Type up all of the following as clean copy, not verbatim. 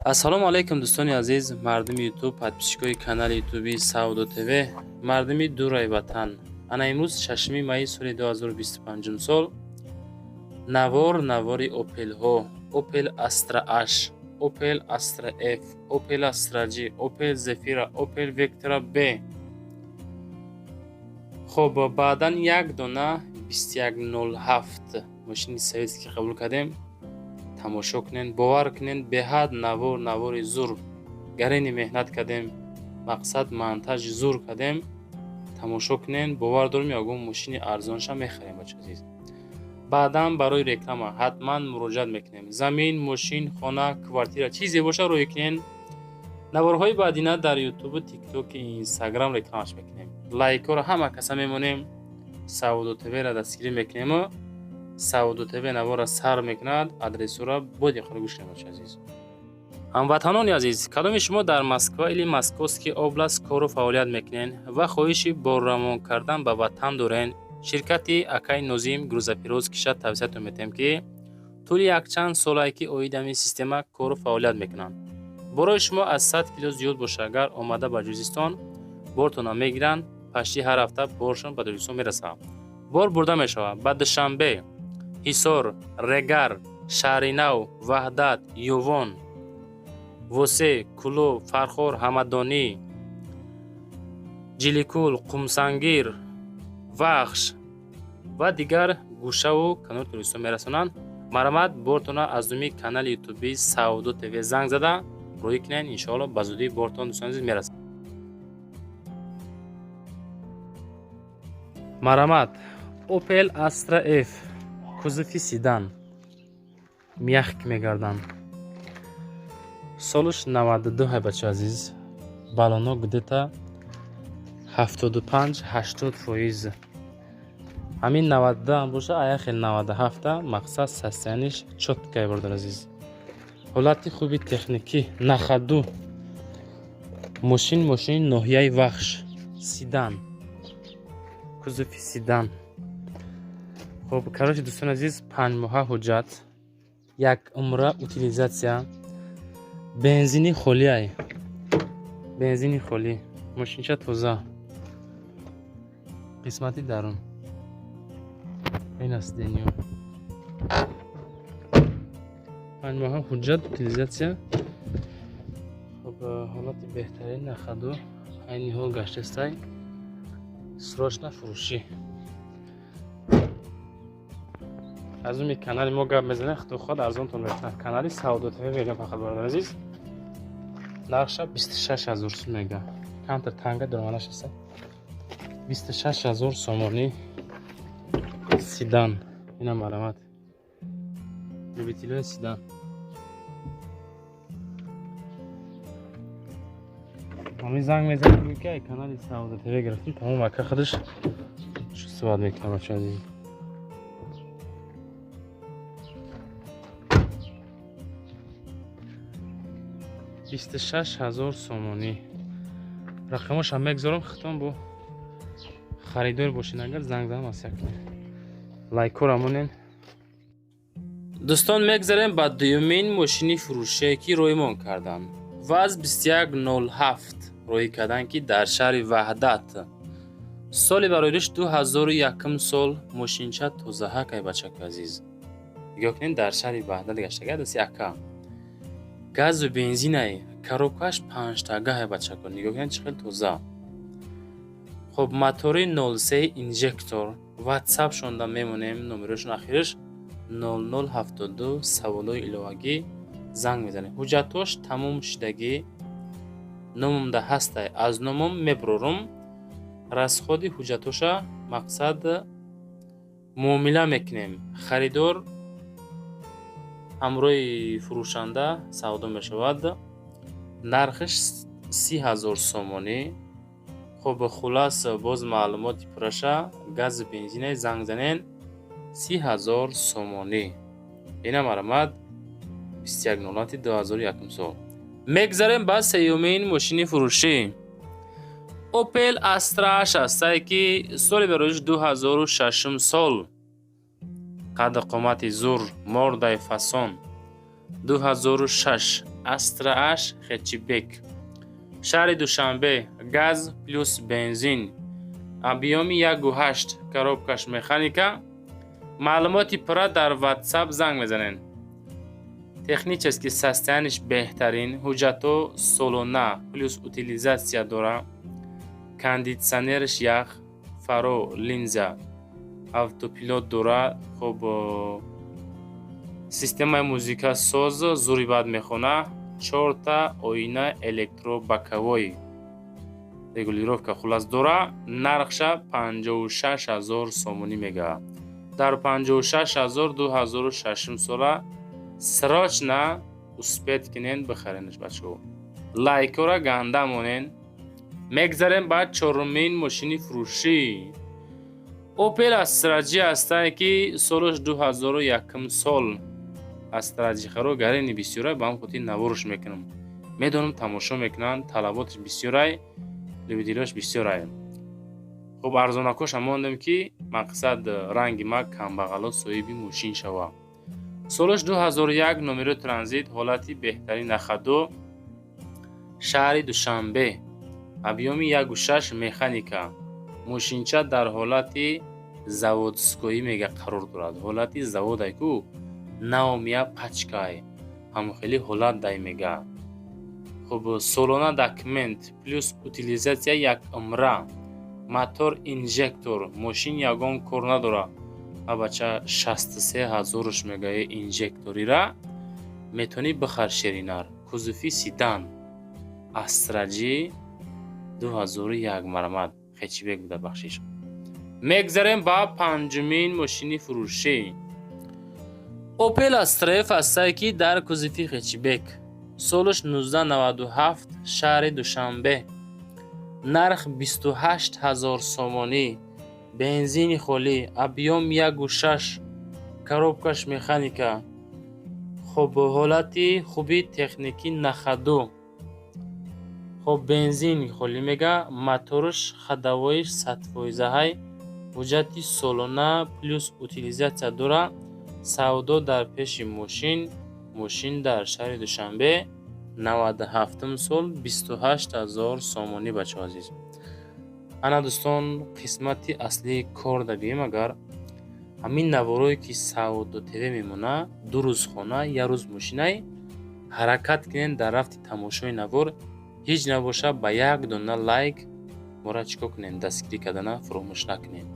Ассалому алайкум, дӯстони азиз, мардуми Ютуб, подписчикои канали ютуби Савдо ТВ, мардуми дурай ватан. Ана имрӯз, 6 майи соли 2025 сол, навор навори Опелҳо: Опел Астра H, Опел Астра F, Опел Астра G, Опел Зефира, Опел Вектра Б. Хоб, баъдан як дона 2107 мошини советский қабул кардем. Тамошо кунен, бовар кунен, беҳад навор навори зур гарени меҳнат кардем, мақсад монтажи зур кардем. Тамошо кунен, бовар дорем, ягон мошини арзонша мехарем. Бача азиз, баъдан барои реклама ҳатман муроҷиат мекунем. Замин, мошин, хона, квартира, чизе боша, рӯй кунен. Наворҳои баъдина дар Ютубу Тиктоки, Инстаграм рекламаш мекунем. Лайкҳоро ҳама каса мемонем, Савдо ТВ-ра дастгирӣ мекунему. Савдо ТВ навора сар мекунад. Адресура бо диққат гӯш кунед, бача азиз. Ҳамватанони азиз, кадоми шумо дар Москва или Московский область кору фаъолият мекунед ва хоҳиши борравон кардан ба ватан дорен, ширкати акай Нозим грузоперевозкиша тавсиятон метиҳем, ки тӯли якчанд солае ки оид ҳамин система кору фаъолият мекунанд. Борои шумо аз 100 кило зиёд боша, агар омада ба Ҷузистон бортона мегиранд. Пашти ҳар ҳафта боршон ба Тоҷикистон мерасад. Бор бурда мешавад ба Душанбе, Ҳисор, Регар, Шаҳринав, Ваҳдат, Ювон, Восе, Кӯлоб, Фархор, Ҳамадонӣ, Ҷиликул, Қумсангир, Вахш ва дигар гӯшаву канори Тоҷикистон мерасонанд. Марҳамат, бортона аз думи канали ютуби Савдо ТВ занг зада рӯй кунед. Иншоалло, ба зудӣ бортон, дӯстони азиз, мерасад. Марҳамат, Опел Астра Ф, кузови седан, мягкий мегарданд. Солаш 92 ҳай, бача азиз. Баллоно где-то 75-80%. Ҳамин 92 ҳам боша, ая хел 97-та. Мақсад, состояниш чёткай, бародар азиз, ҳолати хуби техникӣ, на ходу. Мошин мошини ноҳияи Вахш, седан, кузови седан. Хоб, короче, дӯстони азиз, 5 моҳа ҳуҷҷат, як умра утилизация, бензини холиай, бензини холӣ, мошинча тоза. Қисмати дарун ин аст, денё 5 моҳа ҳуҷҷат, утилизация. Хоб, ҳолати беҳтарин, на ходу, айни ҳол гаштастай, срочно фурӯшӣ. Аз уми канали мо гап мезанем, худо хоҳад, арзонтон мекунад. Канали Савдо ТВ мегам фақат, бародар азиз. Нархша 26 000 сум мега, камтар танга даромадаш аста. 26 000 сомонӣ седан. Ина марҳамат, любителои седан. Ҳамин занг мезанем, ки ай канали Савдо ТВ гирифтем, тамом, ака худаш суҳбат мекунам. Бача азиз, 26 000 сомонӣ. Рақамошам мегзорам, хитон бо харидор бошед, агар занг занам, аз як лайкора монен. Дӯстон, мегзарем ба дуюмин мошини фурӯшие, ки рӯймон карданд. Ваз 2107 рӯй карданд, ки дар шаҳри Ваҳдат, соли бароидаш 2001 сол. Мошинча тозаҳакай, бачаку азиз, нигоҳ кунед. Дар шаҳри Ваҳдат гаштага, дасти ака. Газу бензинай, коробкааш панҷтагаҳай, бачако, нигоҳ кунед, чӣ хел тоза. Хоб, мотори 03 инжектор. Ватсапшонда мемонем, номерошон ахираш 0072. Саволои иловагӣ занг мезанем. Ҳуҷҷатҳош тамом шудагӣ, номумда ҳастай, аз номум мебурорум. Расходи ҳуҷҷатҳоша, мақсад, муомила мекунем. Харидор ҳамроҳи фурӯшанда савдо мешавад. Нархаш 30 000 сомонӣ. Хуб, хулас, боз маълумоти пурраша, газу бензине, занг занен. 30 000 сомонӣ. Ина марҳамат, 21 нолати 2001 сол. Мегзарем ба сеюмин мошини фурӯшӣ. Опел Астра ҳастае, ки соли бароиш 2006 сол, қадду қомати зур, мордай фасон, 2006. Астра H хэтчбек, шаҳри Душанбе, газ плюс бензин, объёми 1,8, коробкаш механика. Маълумоти пурра дар WhatsApp занг мезанед. Технический состояниеш беҳтарин, ҳуҷҷатҳо солона плюс утилизация дора, кондитсионерш ях, фаро, линза, автопилот дора. Хоб, системаи музика соз, зури бад мехона, чорта оина электробоковой регулировка, хуллас, дора. Нархша 56 000 сомонӣ мега. Дар 56 000, 2006 сола. Срочно успеть кунен, бихаренаш, бачаҳо. Лайкҳоро ганда монен. Мегзарем ба чорумин мошини фурӯшӣ. Опел Астра J ҳастае, ки солаш 2001 сол. Астра J харо гарени бисёрай, ба ҳам хотир наворш мекунам. Медонам, тамошо мекунанд, талаботаш бисёрай, любителёш бисёрай. Хуб, арзонакоша мондем, ки мақсад ранги ма камбағало соҳиби мошин шава. Солаш 2001, номерои транзит, ҳолати беҳтарин, на ходу, шаҳри Душанбе, объёми 1,6, механика. Мошинча дар ҳолати заводской мега қарор дорад. Ҳолати заводай ку, наомия пачкай, ҳамон хеле ҳолат дай мега. Хуб, солона документ плюс утилизация як умра, мотор инжектор, мошин ягон кор надорад. А бача, 63 ҳазоруш мегаи инжекторира метавонӣ бихар, шеринар. Кузови седан Астра J 2001, мармат хэтчбек буда, бахшиш. Мегзарем ба панҷумин мошини фурӯшӣ. Опел Астра F ҳастае, ки дар кузови хэтчбек, солаш 1997, шаҳри Душанбе, нарх 28 000 сомонӣ, бензини холӣ, объём 1,6, коробкаш механика. Хуб, ҳолати хуби техникӣ, на ходу. Хуб, бензин холӣ мега, моторш ходовоиш 100 фоизаҳай, ҳуҷҷати солона плюс утилизация дора. Савдо дар пеши мошин. Мошин дар шаҳри Душанбе, 97-ум сол, 28 000 сомонӣ, бачаҳо азиз. Ана, дӯстон, қисмати аслии кор да бием. Агар ҳамин наворое, ки Савдо ТВ мемона, ду рӯз хона, як рӯз мошинай, ҳаракат кунед, дар рафти тамошои навор ҳеҷ набоша, ба як дона лайк мора чӣ кор кунем, дастгирӣ кардана фуромӯш накунем.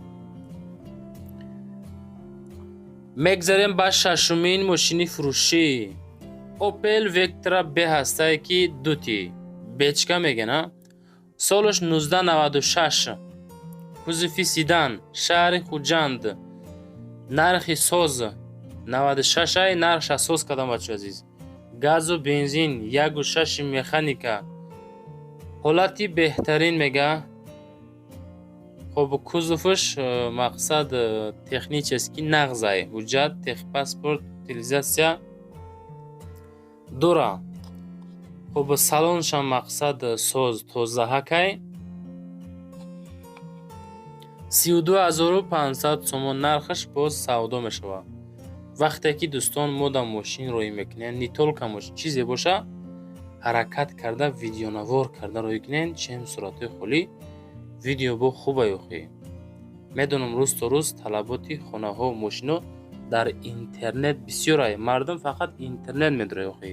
Мегзарем ба шашумин мошини фурӯшӣ. Опел Вектра Б ҳастае, ки дути бечка мегӯян, солаш 1996, кузови седан, шаҳри Хуҷанд, нархи соз 96 ай, нархша соз кардам, бачаҳои азиз. Газу бензин, 1,6 механика, ҳолати беҳтарин мега. Хуб, кузовш мақсад технически нағзай, ҳуҷҷат, техпаспорт, утилизация дора. Хуб, салоншам мақсад соз, тозаҳакай. 32 500 сомон нархаш, боз савдо мешавад. Вақте ки, дӯстон, мо да мошин роҳӣ мекунем, не только мошин, чизе боша, ҳаракат карда видеонавор карда роҳӣ кунем, чем суратҳои холӣ. Видео бо хубай охӣ. Медонам, рӯз то рӯз талаботи хонаҳо, мошино дар интернет бисёрай, мардум фақат интернет медорад охӣ.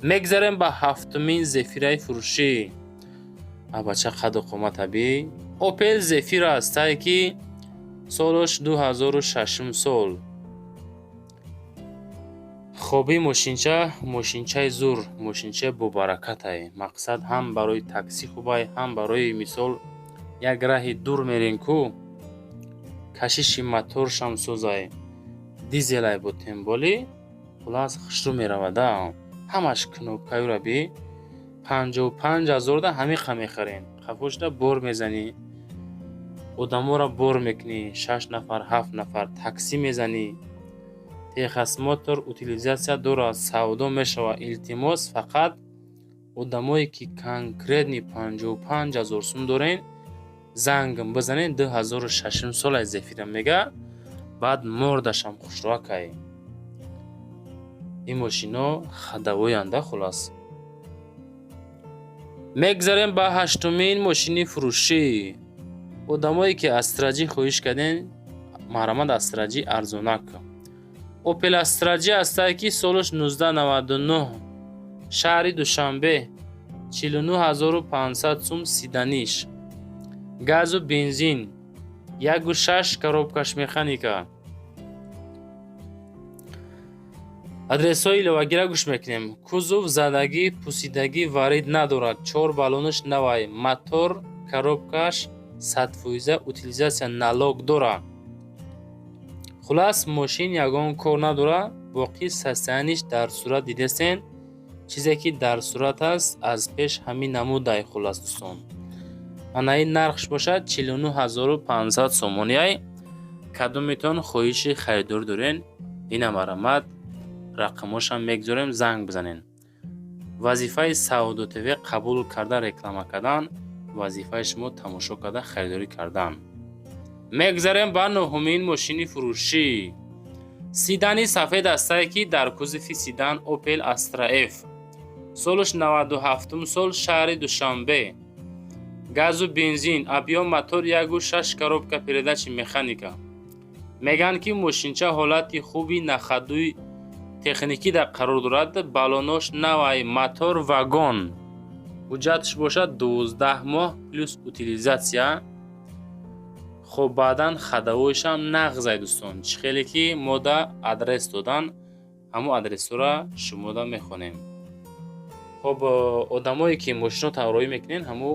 Мегзарем ба ҳафтумин Зефираи фурӯшӣ. А бача, қаду қомат абӣ. Опел Зефира ҳастае, ки солаш 2006 сол. Хоби мошинча, мошинчаи зур, мошинчаи бобаракатай. Мақсад, ҳам барои таксӣ хубай, ҳам барои, мисол, як раҳи дур мерем ку, кашиши моторшам созай, дизелай бо темболи, хулас, хушрӯ меравада. Ҳамаш кнопкаюра би, 55 ҳазорда ҳамиқа мехарем. Қафошда бор мезанӣ, одаморо бор мекунӣ, шаш нафар, ҳафт нафар, таксӣ мезанӣ. Техосмотр, утилизация дорад, савдо мешавад. Илтимос, фақат одамое, ки конкретный 55 000 сум дорен, зангм бизанед. 2006 солай Зефира мега, баъд мордашам хушрӯакай. Ин мошино ходовойанда, хулас. Мегзарем ба ҳаштумин мошини фурӯшӣ. Одамое ки Астра Ҷи хоҳиш карден, марҳамат, Астра Ҷи арзонак. Опел Астра Ҷи ҳастае, ки солаш 1999, шаҳри Душанбе, 49 500 сум седаниш, газу бензин, 1,6, коробкаш механика. Адресҳои иловагиро гӯш мекунем. Кузов задагӣ, пусидагӣ, варид надорад, чор баллонаш навай, мотор, коробкаш 100%, утилизация, налог дорад. Хулас, мошин ягон кор надорад, боқӣ состояниш дар сурат дидесен. Чизе ки дар сурат аст, аз пеш ҳамин намудай. Хулас, дӯстон, ана ин нархш бошад 49 500 сомониай. Кадометон хоҳиши харидорӣ дорен, ина марҳамат, рақамошам мегузорем, занг бизанен. Вазифаи Савдо ТВ қабул карда, реклама кардан, вазифаи шумо тамошо карда, харидорӣ кардан. Мегзарем ба нуҳумин мошини фурӯшӣ. Седани сафед ҳастае, ки дар кузови седан Opel Astra F, солаш 97 сол, шаҳри Душанбе, газу бензин, объём мотор 1,6, коробка передачи механика. Мегӯянд, ки мошинча ҳолати хуби на ходуи техникӣ дар қарор дорад, баллонош навай, мотор вагон, ҳуҷҷатш бошад 12 моҳ плюс утилизация. Хоб, баъдан ходовойшам нағзай, дӯстон. Чӣ хеле ки мода адрес додан, ҳамон адресҳоро шумода мехонем. Хоб, одамое ки мошино тавроӣ мекунен, ҳамо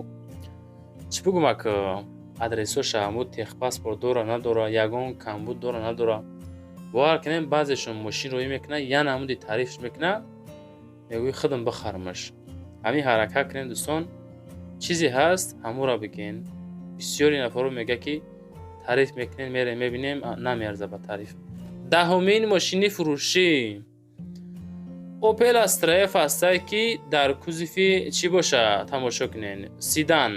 чӣ бигӯм, ак, адресҳоша, ҳамо техпаспорт дора, надора, ягон камбуд дора, надора. Бовар кунем, баъзешон мошин роӣ мекунад, я намуди таърифш мекунад, мегӯи худам бихарамаш. Ҳамин ҳаракат кунем, дӯстон, чизе ҳаст, ҳамонро бигӯен. Бисёри нафарҳо мегӯяд, ки таъриф мекунем, мерем, мебинем, намеарза ба таъриф. Даҳумин мошини фурӯшӣ Opel Astra F ҳастае, ки дар кузови чӣ боша, тамошо кунед. Седан,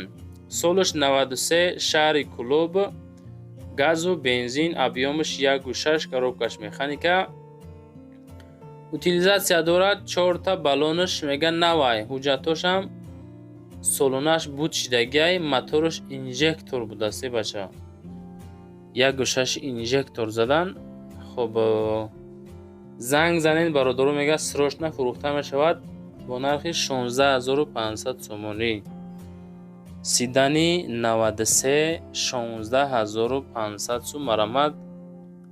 солаш 93, шаҳри Кӯлоб, газу бензин, объёмаш 1,6, коробкаш механика, утилизация дорад, чорта баллонаш мега навай, ҳуҷҷатҳошам солонаш буд шидагиай, мотораш инжектор будааст, е бача, 1,6 инжектор задан. Хоб, занг занед, бародаро, мега срочно фурӯхта мешавад бо нархи 16 500 сомонӣ. Седани 93, 16 500 сум. Марамат,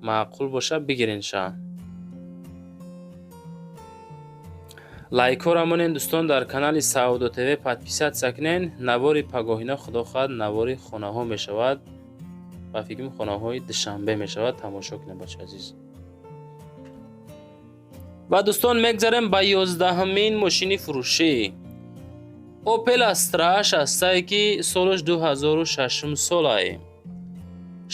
маъқул боша, бигиренша. Лайкҳоро монед, дӯстон, дар канали Савдо ТВ подписаться кунед. Навори пагоҳина, худо хоҳад, навори хонаҳо мешавад, ба фикрам, хонаҳои Душанбе мешавад. Тамошо кунед, бача азиз. Ва, дӯстон, мегзарем ба 11-умин мошини фурӯшӣ. Opel Astra H ҳастае, ки солаш 2006 солае,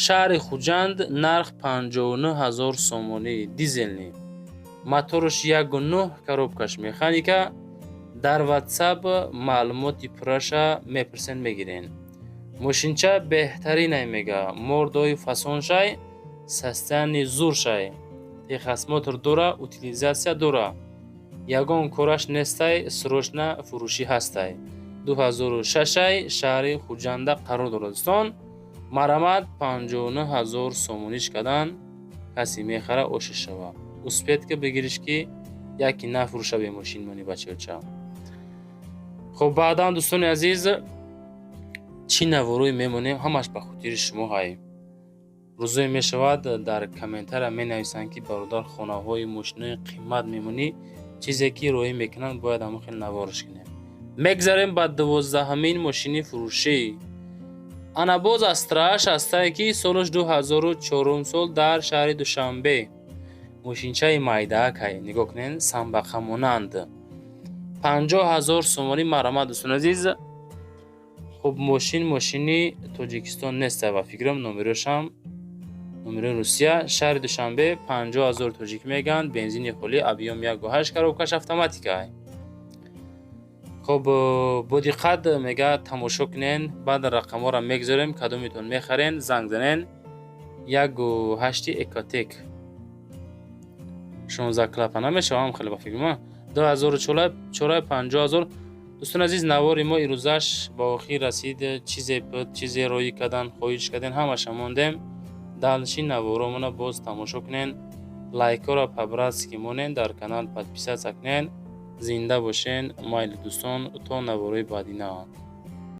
шаҳри Хуҷанд, нарх 59 000 сомонӣ, дизельный, мотораш 1,9, коробкаш механика. Дар Ватсап маълумоти пурраша мепурсен, мегирен. Мошинча беҳтаринай, мега, мордои фасоншай, состояние зуршай, техосмотр дора, утилизация дора, ягон кораш нестай, срочно фурӯшӣ ҳастай. 2006-ай, шаҳри Хуҷанда қарор дорад. Дӯстон, марамат, 59 000 сомониш кардан, касе мехара, оши шава. Успеть ка бигириш, ки яке нафурӯша бе мошин мони, бачаоча. Хоб, баъдан, дӯстони азиз, чӣ наворое мемонем, ҳамаш ба хотири шумо ҳай. Рӯзое мешавад, дар комментария менависанд, ки бародар, хонаҳои мошинои қимат мемонӣ, чизе ки роҳӣ мекунанд, бояд ҳамон хел навораш кунем. Мегзарем ба 12-ҳамин мошини фурӯшӣ. Ана боз Астра H ҳастае, ки солаш 2004 сол, дар шаҳри Душанбе, мошинчаи майдаакай, нигоҳ кунед, самбақамонанд, 50 000 сомонӣ. Марҳамат, дӯстони азиз. Хуб, мошин мошини Тоҷикистон неста, ба фикрам, номерошам номерои Русия, шаҳри Душанбе, 50 000 тоҷик мегӯянд, бензини холӣ, объём 1,8, коробкаш автоматика. Хуб, бо диққат мега тамошо кунен, баъд рақамҳоро мегузорем, кадометон мехарен, занг занен. 1,8 Экотек, 16 клапан намешавам хеле, ба фикр ма, 2004, 50 000. Дӯстони азиз, навори мо ирӯзаш ба охир расид. Чизе буд, чизе роӣ кардан хоҳиш кардем, ҳамаша мондем. Дальше наворомона боз тамошо кунен, лайкҳоро по-братски монен, дар канал подписаться кунен. Зинда бошен. Майли, дӯстон, то наворои баъдина.